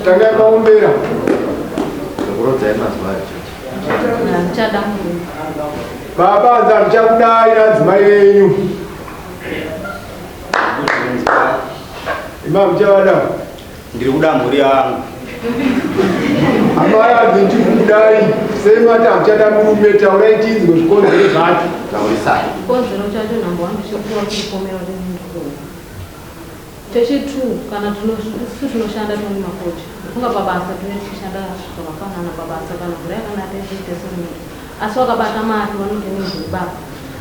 Tangai maombera. Kurodzai mazuva acho. Handichada murume. Baba hanzi handichakudai nadzimai venyu. Ima muchavada. Ndiri kuda mhuri yangu. Amai hanzi ndiri kukudai. Sei mati hamuchada murume taurai tinzwe zvikonzero zvacho. Taurisai. Chikonzero chacho number one chekuva kuipomera kuti ndikuona. Chechi-two, kana isu tinoshanda tinorima fodya, ndofunga pabasa tinenge tichishanda zvakafanana pabasa kana mvura yakanaya tese tese tinoita asi wakabata mari vanoti inini ndiri baba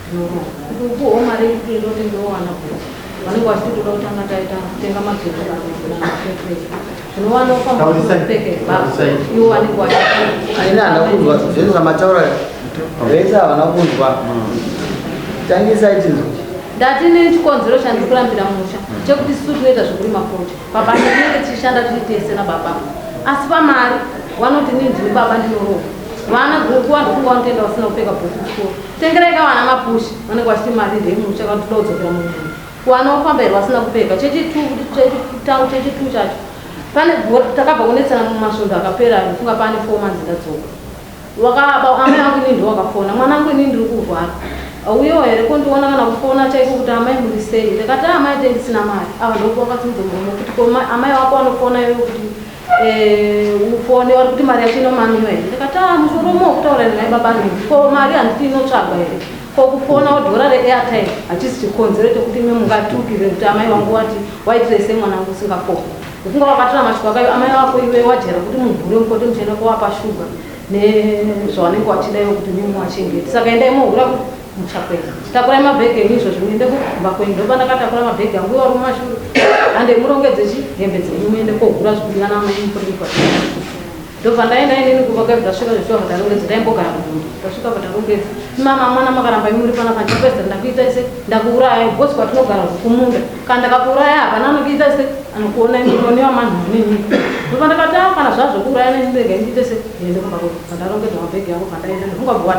ndinorohwa kuti upuhwo mari yekuti uende utengewo vana bhutsu vanenge vachiti toda kutanga taita kutenga magejo kana kudzina mafetireza zvinowana ufamba kupfeke baba ivo vanenge vachiti Ini handina kunzwa zvese zvamataura vese havana kunzwa. Tangisai tinzwe. Ndati nechikonzero chandiri kurambira musha chekuti isu tinoita zvekurima fodya pabasa tinenge tichishanda tiri tese nababa asi pamari vanoti inini ndini baba ndinorohwa vana gukuwa ndokunga vanotoenda vasina kupfeka bhuku kuchikoro tengerai ka vana mapushi vanenge vachiti mari ndeyemusha kana toda kudzokera mumunda kuwana wofamba here vasina kupfeka chechitu chechitanga chechitu chacho pane gore takabva kunetsana mumasvondo akapera ndofunga pane 4 months ndadzoka wakaba amai vangu inini ndowakafona mwana wangu inini ndiri kurwara uyewo here kondiona kana kufona chaiko kuti amai muri sei ndakati amai te ndisina mari ava ndokuva kwatsimudza muromo kuti ko amai wako vanofona iwe kuti ufone vari kuti mari yacho inomamiwa here ndikati a musoro wokutaura naye baba nini ko mari handiti inotsvagwa here ko kufona wodhora reairtime hachisi chikonzero chekuti ime mungatukire kuti amai vangu wati waitire sei mwana wangu usingafoni ufunga wakatora mashoko akayo amai vako iwe wajera kuti muhure mukote muchienda kowapa shuga nezvavanenge vachida iwe kuti mimi wachengete saka endai mohura muchakwenda takurai mabhegi enyu izvozvo muende kumba kwenyu ndopa ndakatakura mabhegi angu iwo ari mumashure hande murongedze chi hembe dzenyu muende kohura zvikudiwa namai mukurikwa ndobva ndaenda inini kumba kwedu ndasvika zveshuwa patarongedza ndaimbogara kumunda ndasvika patarongedza mama mwana makaramba imuri panapa ndichapedza ndakuita se ndakuuraya because kwatinogara kumunda kana ndakakuuraya hapana anokuita se anokuona inonewa manhu nenyika ndobva ndakati a kana zvazvokuuraya neni ndega ndiite se ndiende kumba kwedu pandarongedza mabhegi angu pandaenda ndofunga bva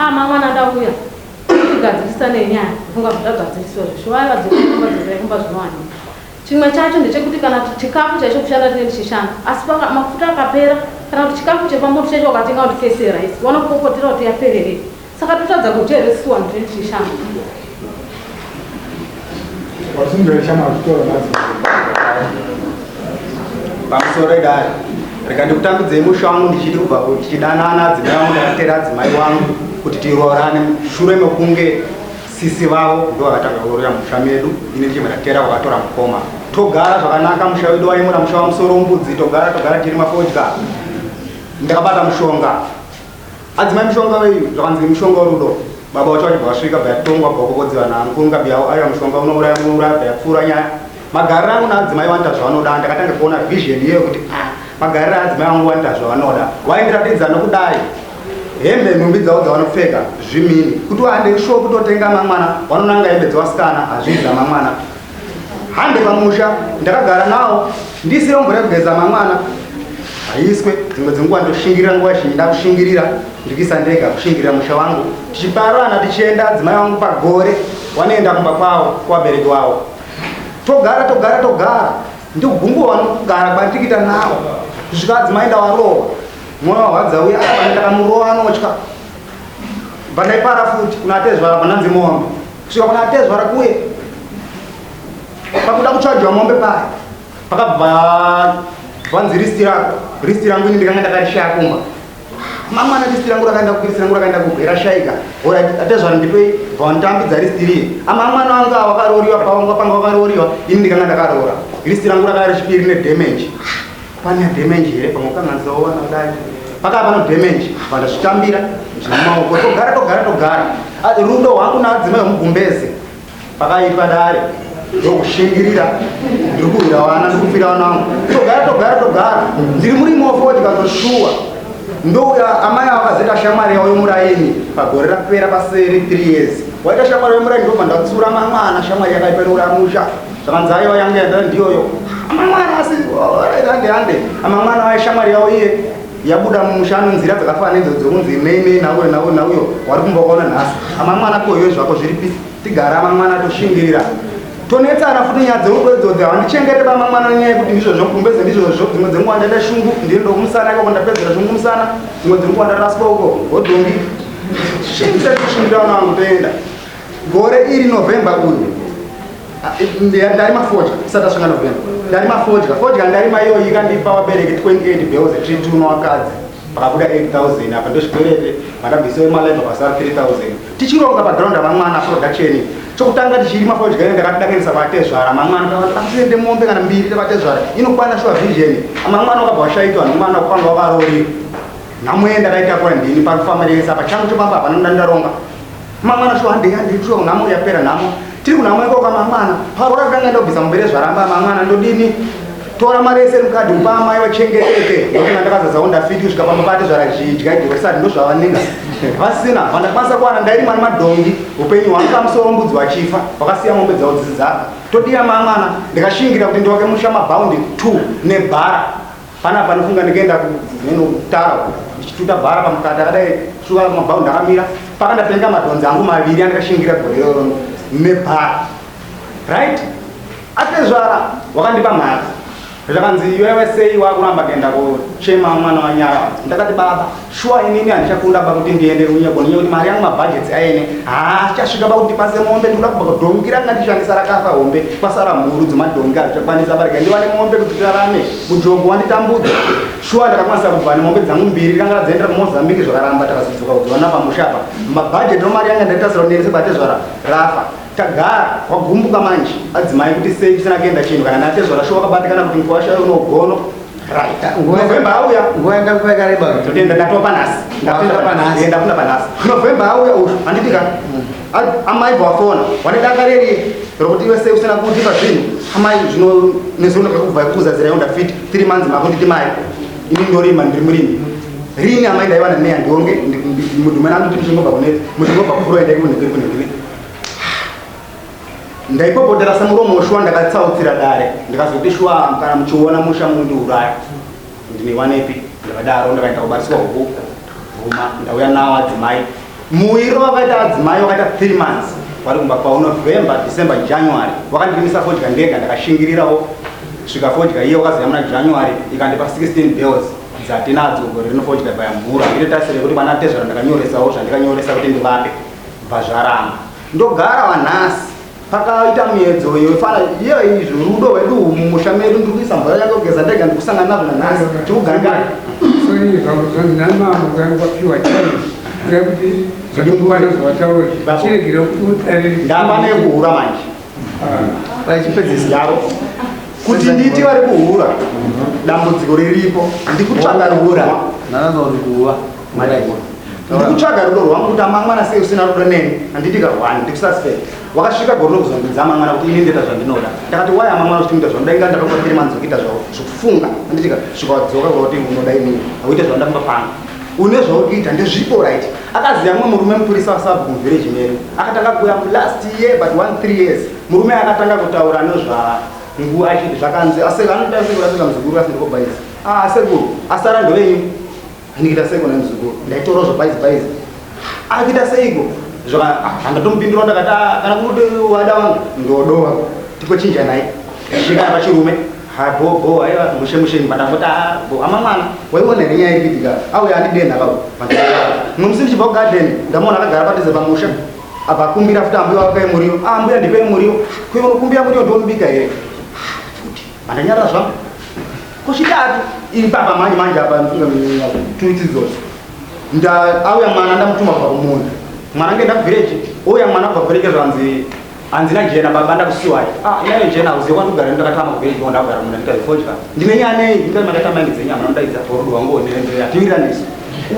a mangwana ndauya tigadzirisa nenyaya ndofunga zvandagadzirisiwa zveshuwa aiva dzokumba kumba zvinowanikwa chimwe chacho ndechekuti kana chikafu chaicho kushanda tinenge tichishanda asi mafuta akapera kana kuti chikafu chepamoto chacho wakatenga kuti kese rice wanokupopotera kuti yapererei saka totadza kudya here sisu vanhu tinenge tichishanda. Wasungira shamwari kutora nadzo. Pamusoro idare rega ndikutambidzei musha wangu ndichiti kubva tichidanana adzimai vangu ndakatera adzimai wangu kuti tiroorane shure mekunge sisi vavo ndo vakatanga kuroora musha medu ini ndichibva ndatera vakatora mukoma togara zvakanaka musha wedu waimura musha wamusoro mbudzi togara togara tiri mafodya ndakabata mushonga adzimai mushonga weyu zvakanzi mushonga werudo baba wacho vachibva vasvika bva yatongwa bvakokodziva namukunga biyawo aiwa mushonga unouraya unouraya bva yapfuura nyaya magariro angu naadzimai vanoita zvavanoda ndakatanga kuona vision iyoyo kuti ah, magariro adzimai vangu vanoita zvavanoda waindiratidza nokudai hembe nhumbi dzavo dzavanopfeka zvimini kuti wahande shuwa kutotenga mamwana vanonanga hembe dzevasikana hazviidza mamwana hande pamusha ndakagara nawo ndisiro mvura yekugeza mamwana haiswe dzimwe dzenguva ndoshingirira nguva zhinji ndakushingirira ndikuisa ndega kushingirira musha wangu tichiparana tichienda adzimai vangu pagore wanoenda kumba kwavo kuvabereki vavo togara togara togara ndikugumbuwa vanogara kwandikuita nawo kusvika adzimai ndawarova mwoyo warwadza uya apa ndakamurova anotya bva ndaipara futi kuna atezvara pananzi mombe kusvika kuna atezvara kuye pakuda kutsvagiwa mombe paya pakabva vanzi risti rako risti rangu ini ndikanga ndakarishaya kumba mamwana risti rangu rakaenda kupi risti rangu rakaenda kupi rashaika atezvara ndipei bva risti riye ama mwana wangu wakaroriwa pawanga panga wakaroriwa ini ndikanga ndakaroora risti rangu rakaya rechipiri nedamage pane damage here pamwe kanganziwa wana kudai pakava pano damage vandazvitambira zviri mumaoko togara togara togara rudo hwangu naadzimai wemugumbeze pakaitwa dare ndokushingirira ndiri kurwira vana ndiri kufira vana vangu togara togara togara ndiri murimi wafodya ndoshuwa ndouya amai avo vakazoita shamwari yavo yomuraini pagore rapera paseri 3 years waita shamwari yomuraini ndobva ndatsura mamwana shamwari yakaipa inouramusha zvakanzi aiwa yangu yandara ndiyoyo amamwana asi hande hande amamwana waye shamwari yavo iye yabuda mumusha nzira dzakafanana idzo dzokunzi nei nei nauyo nauyo nauyo wari kumbokaona nhasi amamwana koiwe zvako zviripi tigara amamwana toshingirira. Tonetsana futi nyaya dzerudo idzodzi, havandichengete bamamwana nenyaya yekuti ndizvozvo kumbeze ndizvozvo. Dzimwe dzenguva ndaita shungu, ndini ndokumusana ikoko, ndapedzera shungu musana. Dzimwe dzenguva ndaraswa uko hodhongi shingisa kushingira vana vangu. Toenda gore iri November uyu ndarima fodya, isati asvika November ndarima fodya. Fodya ndarima iyoyi ikandipa vabereki 28 bales tiri tuno vakadzi, pakabuda 8000 apa ndozvikwerete mandabvisawo malabor, pasara 3000. Tichironga paground amamwana production, chokutanga tichirima fodya iyo ndakati dakaendesa vatezvara mamwana, takatiende mombe kana mbiri tavatezvara inokwana shuwa vision. Amamwana wakabva washaitwa nomwana kwanga wakarori nhamo ye ndakaitakura ndini parufamily yese apa changu chopamba hapana ndandaronga mamwana shuwa handei handei shuwa nhamo yapera nhamo tiri kunhamo ikoko. Mamwana parora kutanga ndobvisa mumbere zvaramba. Mamwana ndodini? Tora mari yese mukadhi upa amai vachengeteke, ndokunga ndakazadzawo ndafiti kusvika pamba pate zvara zvidya girosari ndozvavanenga vasina vandakwanisa kuwana. Ndairima nemadhongi upenyu hwangu pamusoro mbudzi vachifa vakasiya mombe dzavo dzisi dzafa. Todiya mamwana ndikashingira kuti ndiwake musha mabhaundi 2 nebhara panapa nofunga ndikaenda nenotara ndichituta bhara pamukati akadai shuva mabhaundi akamira pakandatenga madhonzi angu maviri andikashingira gore iroro nebhara. Right, atezvara wakandipa mari zvakanzi iwewe sei wakuramba kuenda kochema mwana wanyara? Ndakati baba shuwa inini handichakunda ba kuti ndiende kunyeko nenyaya kuti mari yangu mabudgets aene haachasvika ba kuti ndipase mombe. Ndikuda kubva kudhongi ranga ndishandisa rakafa hombe, kwasara mhuru dzemadhongi, hazvichakwanisa barega ndiwane mombe kuti tirarame. Mujongo wanditambudza shuwa. Ndakakwanisa kubva nemombe dzangu mbiri, ranga radzaendera kuMozambique zvakaramba, takazodzoka kudziwana pamusha apa. Mabhajeti omari yanga ndaitasira kuti ndiendese batezvara rafa. Tagara wagumbuka manje adzimai kuti sei tisina kuenda chinhu kana natezvara shuwa wakabatikana kuti nkuwasha unogono. Right, November auya. Nguva yandakupa yakareba. Totenda, ndatopa panhasi. Wafunda panhasi. Ndafunda panhasi. November auya uyu, handitika amai bva wafona wane daka reri rokuti iwe sei usina kundipa zvinhu amai zvino nezuro ndakakubva kuzadzira yonda fit 3 months makunditi mai ini ndorima ndiri murimi rini amai ndaiwana neya ndionge mudhumena andoti muchingobva kune muchingobva kufuro endai kunhekiri kunhekiri. Ndaipopotera semuromo shuwa, ndakatsautsira dare ndikazoti shuwa kana muchiona musha mundiuraya ndiniwanepi. Ndakadaro ndakaenda kubatiswa huku vhuma ndauya nawo adzimai. Muwiro wakaita adzimai wakaita 3 months wari kumba kwao, November, December, January wakandirimisa fodya ndega. Ndakashingirirawo svika fodya iye wakaziya muna January ikandipa 16 bales dzatinadzo gore rino. Fodya baya mhura inotasire kuti vana tezvara ndakanyoresawo zvandikanyoresa kuti ndivape bva zvaramba. Ndogara wanhasi pakaita miedzo yofana iyo izvo rudo rwedu mumusha medu ndiri kuisa mvura yangu kugeza ndega ndikusangana nazvo nanhasi tikugangana. Sorry, zvonzi namambo kwapiwa chai kuti zvakungwana zvawataura chiregera kuti utarire. Ndapane kuhura manje. Vachipedzisa. Yavo kuti nditi vari kuhura, dambudziko riripo ndikutsvaga rudo. Ndanazwa kuti kuva. Ndikutsvaga rudo rwangu kuti amangwana sei usina rudo neni, handiti kahwani ndikususpect wakasvika gore rokuzondudza amangwana kuti ini ndoita zvandinoda. Ndakati wai amangwana uchiti muita zvanoda inga ndakakupa 3 months ukuita zvavo zvokufunga, handitika svika wadzoka kuti unoda inini auite zvandamba pano une zvauri ndezvipo. Right, akaziva mumwe murume mupurisa wasabhuku muvillage medu akatanga kuuya last year but 1 3 years murume akatanga kutaura nezva nguva achiti zvakanzi anoita sekuru asika muzukuru asi ndikobhaizi ah sekuru asara ndovenyu andikuita seiko nemuzukuru ndaitorawo zvabhaizi bhaizi akuita seiko handatomupindura. Ndakati "Ah, kana kuti wada wangu ndodowa tikochinja naye svika pachirume habhobho aiwa mushe mushe pandangoti bo ama mwana waiona here nyaya iri kuitika auya andidenha kau mumwe musi ndichibva kugadheni ndamuona akagara padhuze pamusha abva akumbira futi ambuya wake muriwo. Ah mbuya ndipei muriwo. Kuiwe unokumbira muriwo ndonobika here futi? Mandanyarara zvangu. Kochitatu iri papa manje manje apa ndifunga 2 weeks idzodzo nda auya mwana ndamutuma kubva kumunda mwana ngenda kuvillage ouya mwana kubva kuvillage zvanzi hanzina jena baba ndakusiwai. Ah inayo jena uziye kwandikugara ndakatama kuvillage ko ndakugara munda ndikazifodya ndine nyaya nei ndikati makatama indi dzenyama nondaidza rudo rwangu atiwiraniso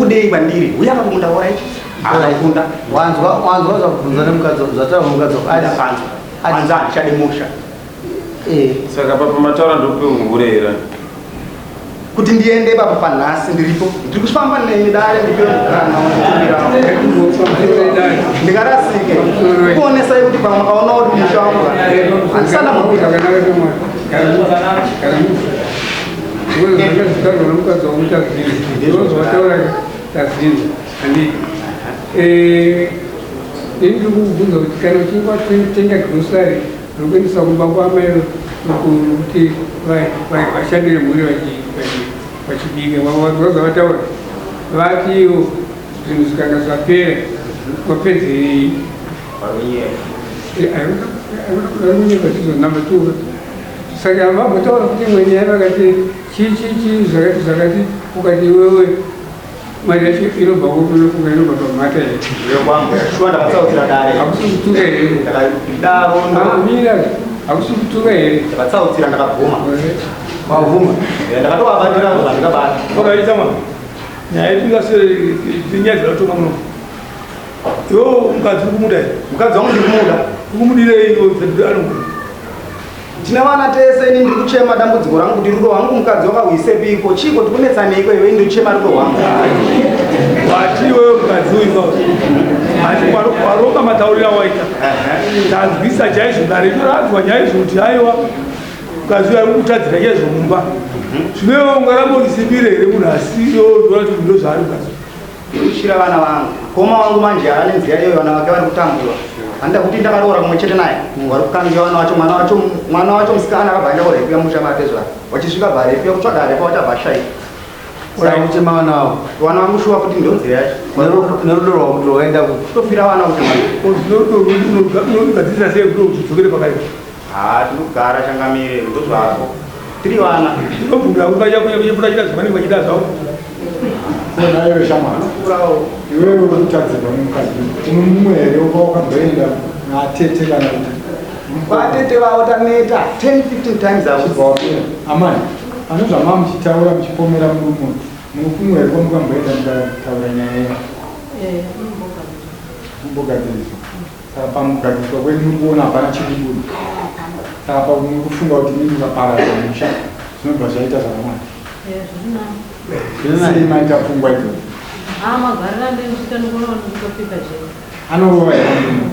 udei kwandiri uya kakumunda alright akakunda. Wanzwa wanzwa zvabvunzwa nemukadzi zvataura mukadzi wako. Ndapanzwa anza handichade musha. Saka papa mataura ndopeungure here? Kuti ndiende ipapo panhasi ndiripo ndiri kufamba nemi dare ndipe mukana wekukumbirawo ndingarasike kuonesai kuti pamwe makaona kuti musha wangu handisana mupira. Zvakazvitaurwa nomukadzi wangu tazvinzwa, zvawataura tazvinzwa, handiti? Ini ndiri kukubvunza kuti kana uchinge watenga grocery Rikuendesa kumba kwamai kuti vashandire mhuri vachibika. Vanzwa zvavataura vati ivo zvinhu zvikanga zvapera wapedzerei varikunyepa tizo number 2. Saka vambotaura kuti imwe nyaya vakati chii chii chii zvakati zvakati, ukati iwewe mari yacho inobva kunofunga inobva pamhata here? Kwangu shuwa ndakatsautsira dare. Hakusi kutuka here? Ndakadaro. Mira, hakusi kutuka here? Ndakatsautsira, ndakabvuma. Wabvuma? Ndakatovabatira zvandikabata. Wakaita mwana nyaya yedu nyaya dzinotonga muno. Iwo mukadzi uri kumuda here? Mukadzi wangu ndiri kumuda. Ukumudirei iwo anomuda? Tine vana tese. Ini ndiri kuchema dambudziko rangu kuti rudo rwangu mukadzi wakahuisepiko, chiko tikunetsaneiko iwe? Ndiri kuchema rudo rwangu. Wati iwewe mukadzi uyu ati waronga matauriro awaita, tanzwisa chaizvo. Dare rino ranzwa chaizvo kuti aiwa, mukadzi uyu ari kukutadzira chaizvo mumba. Zvino iwe ungaramba uchisimbire here munhu asiyo unoona kuti ndo zvaari mukadzi? Kuchira vana vangu, koma wangu manje ane nzira iyoyo, vana vake vari kutambura. Handida kuti ndakaroora kumwe chete naye, vari kukangira vana vacho. Mwana wacho, mwana wacho musikana akabva aenda korepiwa musha matezvara, vachisvika bvarepiwa, kutsvaga arepa vachabva ashaika. Saka kuchema vana vavo. Vana vangu shuwa kuti ndo nzira yacho. Nerudo rwavo kuti rwakaenda ku Kutofira vana kuti Unogadzirisa sei kuti udzokere pakaipa? Ha, tinogara changamire, ndozvako tiri vana. Tinobvumira kuti vachakuchita zvavanenge vachida zvavo. Kona iwe shamwari, iwewe uri kutadzirwa nemukadzi, uno mumwe here uka wakamboenda natete kana kuti? Vatete vavo taneta 10 15 times avo. Chibva wapera. Amai, pane zvamava muchitaura muchipomera murume, muno kumwe here kwamukamboenda mukataura nyaya yenyu? Kumbogadziriswa. Saka pamugadziriswa kwenyu muri kuona hapana chiri kubuda. Saka pamuri kufunga kuti mimi mukaparadza musha zvinobva zvaita zvakanaka? Sei maita pfungwa idzodzo? Magarira ndinoita ndikuona ndikutopika jeri. Anorova here murume?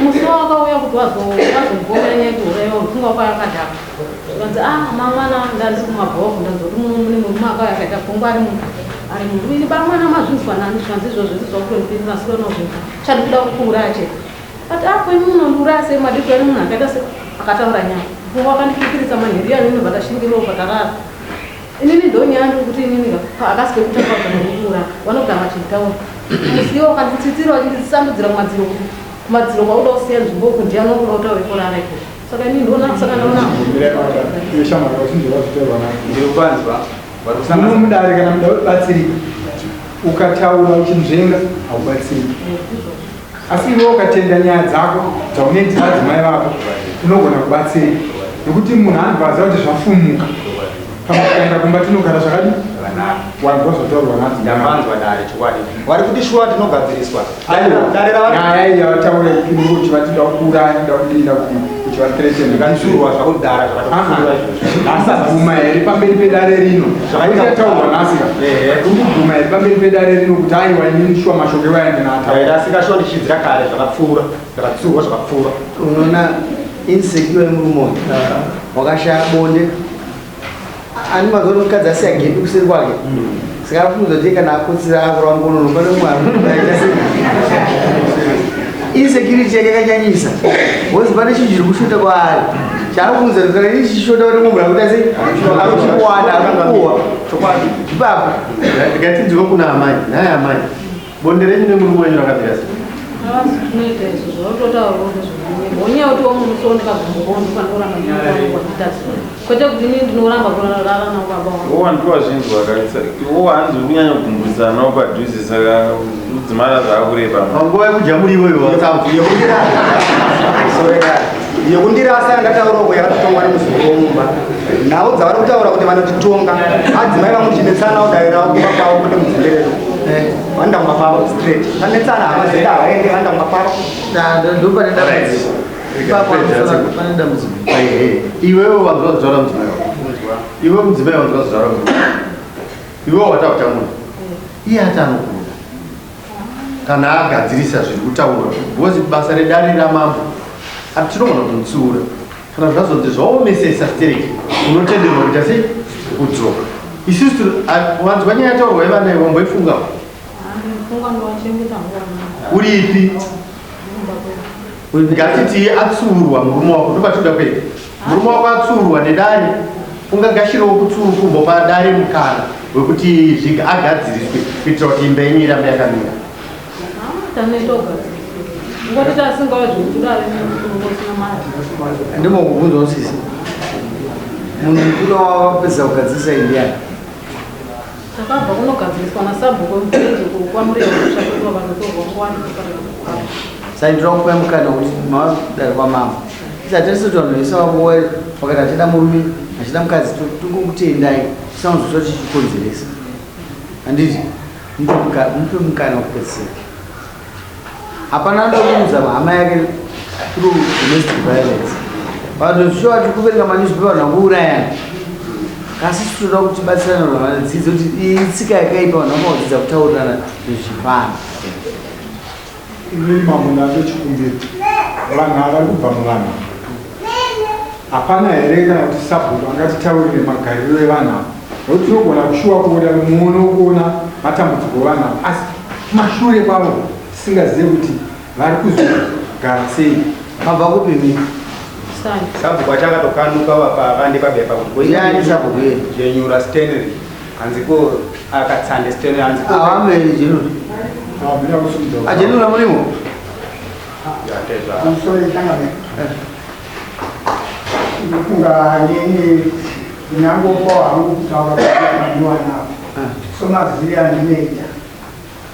Musi wakauya kuti wazogomera nyaya yekuurayiwa, ufunga wakauya akadhakwa, zvikanzi a mamwana ndandiri kumabhoku, ndanzwa kuti muno mune murume akauya akaita pfungwa ari munhu ari munhu ini bamwana mazvinzwa nani? Zvikanzi izvozvo izvi zvakutondipindira sironozvinzwa, chadi kuda kukuuraya chete. But apo imi munondiuraya sei? Madiko ane munhu akaita se akataura nyaya pfungwa wakandikikiritsa manheru yani inobva tashingirira ukatarara. Inini ndonyaya ndikuti inini akasi kekutanga kuti ndikuura vanogara vachitaura musiwo wakanditsitsira vachindisambudzira kumadziro, kuti kumadziro kwauda kusiya nzvimbo uku ndiani wakuda kutaura ikorara ikoko. Saka inini ndoona, saka ndaona. Iwe shamwari, wachinzwa zvitaurwa nadzo? Ndiri kupanzwa vari Muno kusangana. mudare, kana muda kubatsirika, ukataura uchinzvenga haubatsiriki, asi iwe ukatenda nyaya dzako dzaunoitira adzimai vako unogona kubatsirika, nekuti munhu anobva aziva kuti zvafumuka. Kana ukaenda kumba tinogara zvakadii? Wanzwa zvataurwa nadzo? Ndapanzwa dare, chokwadi vari kuti shuwa tinogadziriswa. Aiwa. Dare rava. Nyaya iyi yavataura kuti vatida kuuraya, nda kudii, nda kudii, uchivathreaten. Ndakatsurwa zvakudhara, zvakatopfuura izvozvo. Asi bvuma here pamberi pedare rino? Zvakaitaurwa nhasi ka, uri kubvuma here pamberi pedare rino kuti aiwa, inini shuwa mashoko ewaya ndinataura? Ndairasika shuwa, ndichidzira kare zvakapfuura, ndakatsurwa zvakapfuura. Unoona insecure yemurume uyu wakashaya bonde ani mazuva ano mukadzi asiya gepi kuseri kwake, saka afunza kuti kana akotsira akurwa ngonono pane mumwe aita sei. Insecurity yake yakanyanyisa because pane chinhu chiri kushota kwaari chaari kufunza kuti kana ichishota pane mumwe munhu akuita sei, akuchiwana, akupuwa. Chokwadi. Ipapo. Ndikatinzwa kuna amai naye, amai, bonde renyu nemurume wenyu rakamira sei? Havasi kunoita izvo zvautotaurwa nezvekunyeba unyaya kuti wamunosooneka gumbo ndikandoramba ndinoita, kwete kuti inini ndinoramba kurara navo baba wangu. Iwo wandiwa zvinzwa kaisa, iwo hanzi uri kunyanya kugumburisana navo padhuze, saka udzimara zvaakureba. Panguva yekudya muriwo iwo. Yekundirasa yandataura uko yakatotongwa nemuzukuru womumba. Nhau dzavari kutaura kuti vanotitonga adzimai vangu, tichinetsana dare ravo kumba kwavo kwete mudzimberero, vanoenda kumba kwavo straight, tanetsana hama dzedu havaende, vanoenda kumba kwavo. Ndopane dambudziko ipapo, pane dambudziko. Iwewe wanzwa kutaura mudzimai wako, iwe mudzimai wanzwa kutaura murume, iwewe watakuta munhu iye ati anokuda kana agadzirisa zviri kutaurwa, because basa redare ramambo ati tinogona kumutsiura kana zvazonzi zvaomesesa stereki, unotenderwa kuita sei, kudzoka. Isusu wanzwa nyaya yataurwa yevana, iwe wamboifungawo? Funga ndowachengeta nguva. Uripi? Kumba kwedu. Ngatiti atsuurwa murume wako, ndopatinoda kuenda. Murume wako atsuurwa nedare, ungagashirawo kumbopa dare mukana wekuti agadziriswe kuitira kuti imba yenyu irambe yakamira. Tanoita kugadziriswa. Ngoti tasingawa zvekudare usina mari. Ndimokubvunza usisi. Munhu mukuru wapedza kugadzirisa indiani? Takabva kunogadziriswa nasabhuku wemurenje kwamurehwa kushakurirwa vanotorwa nguwani. Saka ndinoda kupa mukana wekuti madare kwamambo. Tisati kuti vanhu vese vavo vakati hachida murume, hachida mukadzi, tongokutendai tisanzwiswa tichikonzeresa. Handiti? Mupe mukana wekupedzisira. Hapana anoda kuudza hama yake through domestic violence. Vanhu zvishuwa tiri kuverenga manewspaper vanhu vakuurayana. Kasi tinoda kuti tibatsirane vanhu vadzidze kuti iyi tsika yakaipa, vanhu vanodzidza kutaurirana zvezvipano. Inini mambo ndatochikumbira, vanhu ava vari kubva muvanhu, hapana here kana kuti sabhuku angatitaurire magariro evanhu ava? Nokuti tinogona kushuwa kuona muono kuona matambudziko evanhu ava, asi kumashure kwavo tisingazive kuti vari kuzogara sei. Mabva kupi mi? Sabhuku achakatokanuka pakandipa bepa kuti Ndiani sabhuku iye? Jenyura Stanley, hanzi ko akatsande Stanley, hanzi ko Awambe Jenura. Ajenura murimo? Pamusoro changamire, ndofunga nini ndingangopawo hangu kutaura kwaniwa navo somaziviri andinoita.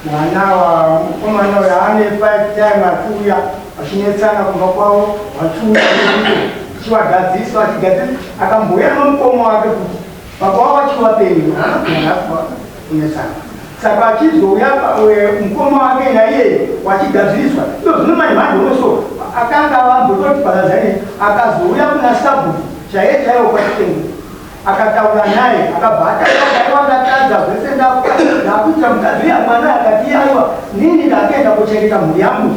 Mwana wa mukomana uyo ane 5 time achiuya achinetsana kumba kwavo, vachiuya achiwagadziswa, achigadzisa. Akambouya nomukoma wake kuti baba wavo achivapenyu kunetsana, saka achizouya mukoma wake naiye wachigadziriswa. Io zvino manje manje unoso akanga vambototi paradzani, akazouya kuna sabhuku chaiye chaiwo kwachitengo, akataura naye, akabva ataura, "Ndatadza zvese, ndakuita mukadzi uya." Mwana akati, "Aiwa, nini ndakuenda kuchengeta mhuri yangu."